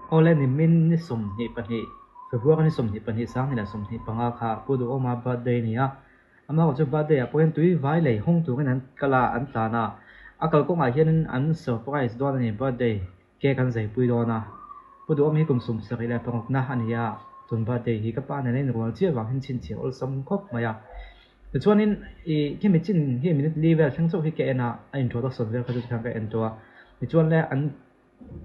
Awle nimin ni 22, February ni 22 sang ni leh 25 kha Pu Duhawma birthday a ni a. Amaherawh chu birthday ah pawh hian tui vai lei hawng turin an kal a, an tlan a. A kalkawngah hianin an surprise dawn a ni, birthday cake an zaipui dawn a. Pu Duhawm hi kum 76 na a ni a, tun birthday hi ka pa nen a inrual chiah vang hian chhinchhiah awlsam khawp mai a. Tichuanin ih khimi chin hi minute li vel thleng chauh hi ka en a, a introduction vel kha chu tikhan ka en tawh a. Tichuan le an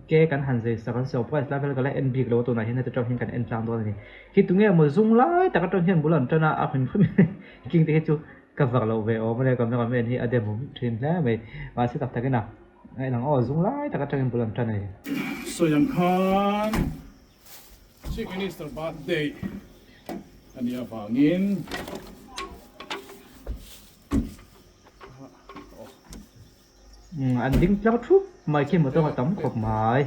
cake an han zai sak an surprise lai vel ka la en bik lo a tunah hian heti tang hian kan en tlang dawn a ni. Khi tunge maw zung lai tak atang hian bul an tan a, a hrim hrim king te hi chu ka vak loh ve awm a nia camera man hi a demawm thin hle mai. Mahse tak takin a en ang aw zung lai tak atangin bul an tan a ni. Sawi ang khan Chief Minister birthday a nih avangin An ding tlang thup mai khi motor a tam khawp mai.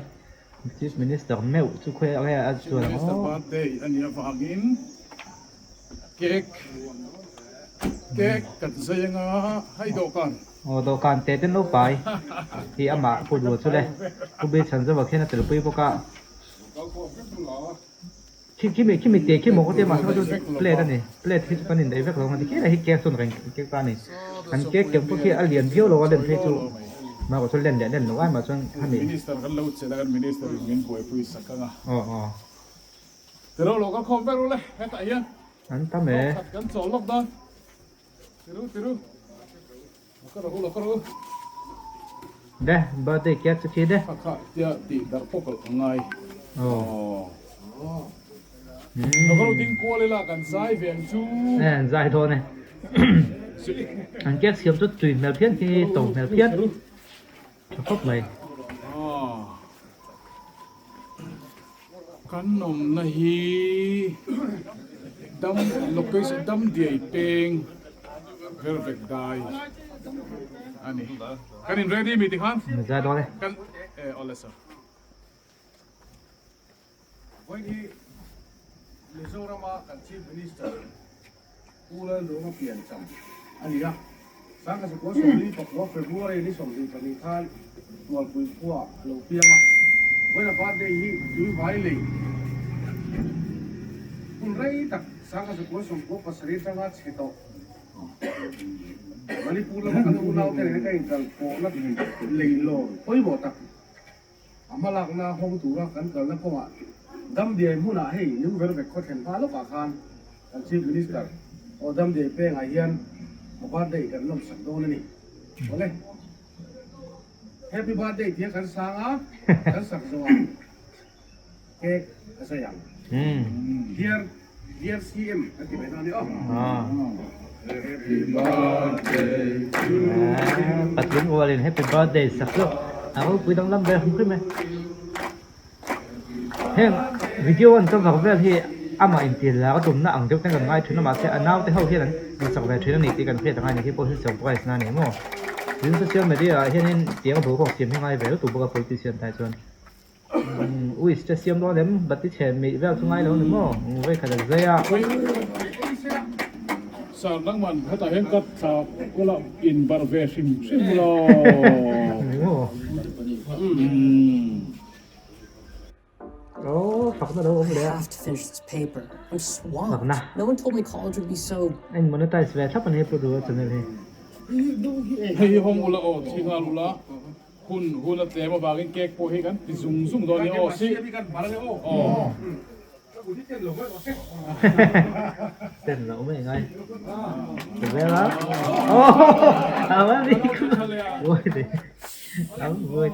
Chief Minister meuh chu khawi ah nge a chuan ang aw. Chief Minister birthday a nih avangin cake cake kan zai anga hei dawhkan. Aw dawhkan teh ten lo pai hi amah Pu Dua chu le Pu Bil Chhanzova khian a telpui bawk a. Khi khi mi khi mi teh khi maw ka tia mahse chu plate a ni plate hi chu kan indaih vek lo ang a ti khi lai hi cake chuan reng cake ta a ni kan cake kem pawh khi a lian viau lo a len phei chu mahrawh chu len leh len loh ai mah chuan a ni. Minister kan lo chelh a kan minister in min buaipui sak ang a. Aw aw. Tiro lo ka khawm vek ru le hetah hian An tam e. Khat kan chawl lawk dawn. Tiru tiru. Lo ka rawh u lo ka rawh u. De birthday cake chu khi de. Kha kha tia tih darh pawh kalh ka ngai. Aw. Lo ka rawh ding kual ila kan zai ve ang chu. E an zai dawn e. An cake siam chu tui hmel phian khi to hmel phian. Tha khawp mai. Kan awmna hi dam location dam diai peng velvet dai a ni. Kan in ready mi tikhan? Zai dawn e. Kan e awle sir. Vawiin hi Mizorama kan Chief Minister Pu Lalduhna piancham a ni a. Sangkasakua 44 February ni 22 khan Tualpui khua a lo piang a. Vawiina birthday hi Tuivai lei hun rei tak Sangkasakua 97 atanga chhe tawh Manipur lama kan unaute nena ka inkalpawhna leilawn pawimawh tak A hmalakna hawng tura kan kalna kawngah Damdiai hmunah hei New Vervek khaw thlen hma lawkah khan kan Chief Minister aw Damdiai pengah hian a birthday kan lawmsak dawn a ni. Awle. Happy birthday tia kan sang a, kan sak zawhah cake a zai ang. Dear Dear CM kan ti mai dawn a ni aw. Happy birthday to you. Patling rualin happy birthday sak chu a ropui danglam ve hrim hrim e. Heng video an cover vel hi amah intir lar a tumna ang deuh ten kan ngai thin a mahse a naute ho hian an duhsak ve thin a ni tih kan hriat angai a ni khi pawh hi surprise na a ni maw. Tin social media ah hianin tiang boruak siam hi a ngai ve lutuk bawk a politician te ah chuan. Wish te siam dawn em bati chhe mih vel chu ngai lo ni maw vei khat a zai a. Sir nangman hetah hian ka thla kawla in barh ve hrim hrim lo. Ni maw. Oh fakna lo awm leh a. Fakna. A in monetize ve thlap a ni Pu Duha channel hi. Hei hi hawng ula aw thi nghal ula. Hun hun a tlem avangin cake pawh hi kan ti zung zung dawn nia aw si aw. Ten loh mai ngai ti vel a aw a va ni vui ti a vui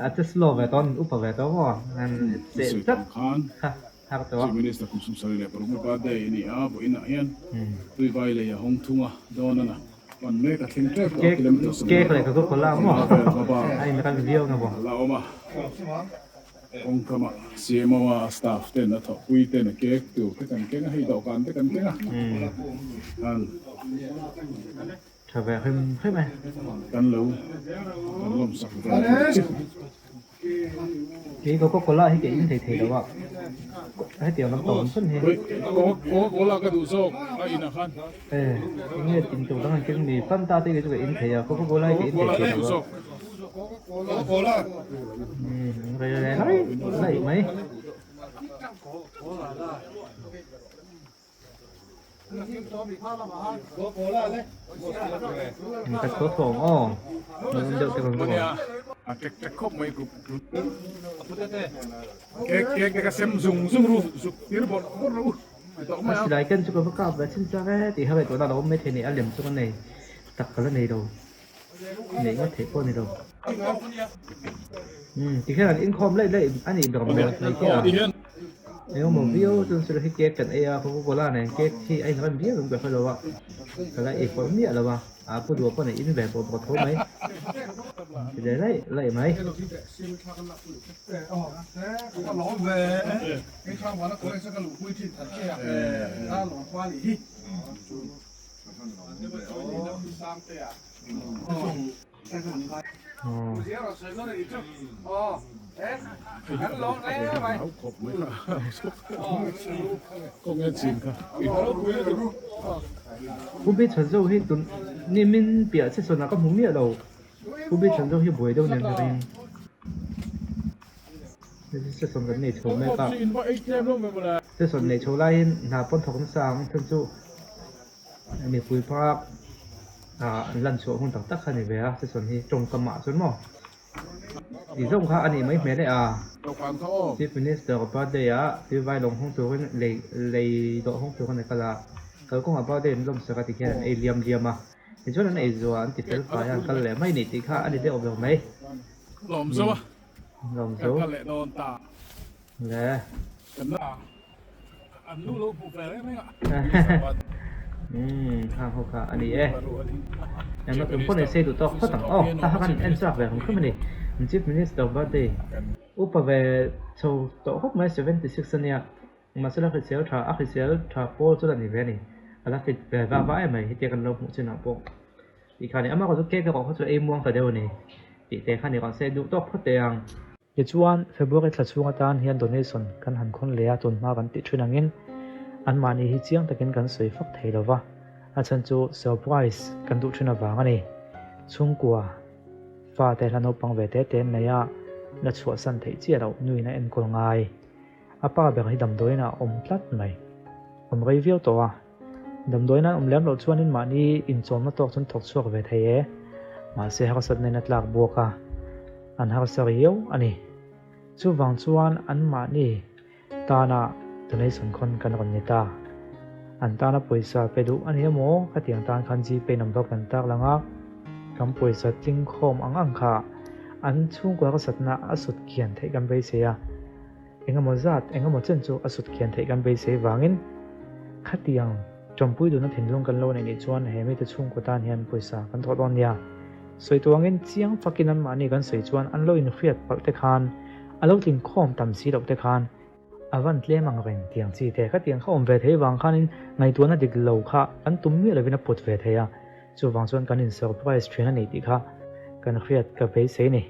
a che slow ve tawh upa ve tawh maw an che tlat kha. Chief Minister kum 76 birthday a ni a, vawiinah hian Tuivai lei a hawng thung a, dawn a na pan mek a thleng tep tawh a, kilometre 10 a la awm a, kawngkamah CMO a staff ten a thawhpui ten a cake tur te kan keng a, hei dawhkan te kan keng a, kan Tha ve hrim hrim e. Kan lo kan lawmsak ve ang che. Kei Coca Cola hi ka in thei thei lo a. Hetiang lam tawh awm chun hi. Coca Cola ka duh zawk a in ah khan. E enge in tur dang an keng mi Fanta te hi chu ka in thei a Coca Cola hi ka in thei thei lo a. Coca Cola. Rei rei lai mai. Ka tho thawng aw nuam deuh te kan va awm. A tek tek khawp mai ku kek kek te ka sem zung zung ru zuk tir bawrh bawrh ru A silai ken chu ka va kap ve chin chak e tih kha ngaihtuahna a lo awm maithei a ni a lem chu ka nei tak ka la nei lo neih ngawt theih pawh a ni lo. Umm tikhian an inkhawm laih laih a nih ber maw mai khi a. Engemaw viau chuan sir hi cake kan ei a coca cola nen cake hi a inrem viau em ka hre lo a ka la ei pawh miah lo a a pu duh pawh nei in ve pawh bawk tho mai ti leh laih laih mai. Pu Bi Chhanzo hi tun ni min piah che sawn ah ka hmu miah lo. Pu Bi Chhanzo hi buai deuh nen ka ring. Session kan nei chho mek a. Session nei chho laiin hna pawn thawk nasa ang thil chu mipui phak ah an lan chhuah hun tak tak kha a ni ve a session hi tawngkam ah chuan maw tih zawng kha a nih mai hmel e a Chief Minister birthday ah Tivai lawng hawng turin lei lei dawh hawng turin a kal a kalkawngah birthday an lawm sak a tikhian an ei liam liam a tichuan an ei zuah an ti fel fai a an kal leh mai a ni tih kha a ni deuh lo mai. Lawm zo. Kan kal leh dawn ta. Le. Kan na an lu lo hmuh ve reng reng a. Umm hang ho kha a ni e. Englo tum pawh nei sei duh tawk phawt ang aw. Ta kha kan en chhuak ve ang khum a ni. Chief Minister birthday upa ve chho tawh khawp mai 76 a nia. Mahse la hrisel tha a hrisel tha pawl chu la ni ve a ni. A la fit ve vah vah em mai hetia kan lo hmuh chinah pawh. Tih kha a ni. Amah kawh chu cake erawh kha chu ei muang ta deuh a ni tih te kha ni rawn se duh tawk phawt teh ang. Tichuan, February thla chhung atan hian donation kan han khawn leh a, tun hma kan tih thin angin anmahni hi chiang takin kan sawi fak thei lo va, a chhan chu surprise kan duh thin avang a ni. Chhungkua fate hla naupang ve te te an nei a, la chhuahsan theih chiah loh nuin a enkawl ngai. A pa ber hi damdawiin ah a awm tlat mai. Awm rei viau tawh a. Damdawiin an awm lem loh chuanin mahni inchawmna tawk chuan thawk chhuak ve thei e. Mahse harsatna in a tlak buak a, an harsa riau a ni. Chuvang chuan an mahni tana donation khawn kan rawn ni ta. An tana pawisa pe duh a ni emaw khatiang tan khan Gpay number kan tak lang a, kan pawisa tling khawm ang ang kha an chhungkua harsatna a sut kian theih kan beisei a. Engemaw zat, engemaw chen chu a sut khian theih kan beisei vangin khatiang tawmpui duhna thinlung kan lo neih nih chuan he mite chhungkaw tan hian pawisa kan thawh dawn nia. Sawi tuangin chiang fakin anmahni kan sawi chuan an lo inhriat palh te khan, a lo tling khawm tam si loh te khan, a van tlem ang reng tiang chi te khatiang kha awm ve thei vang khanin ngaihtuahna dik lo kha kan tum miah lovin a put ve thei a, chuvang chuan kan in surprise thin a ni tih kha kan hriat ka beisei ni.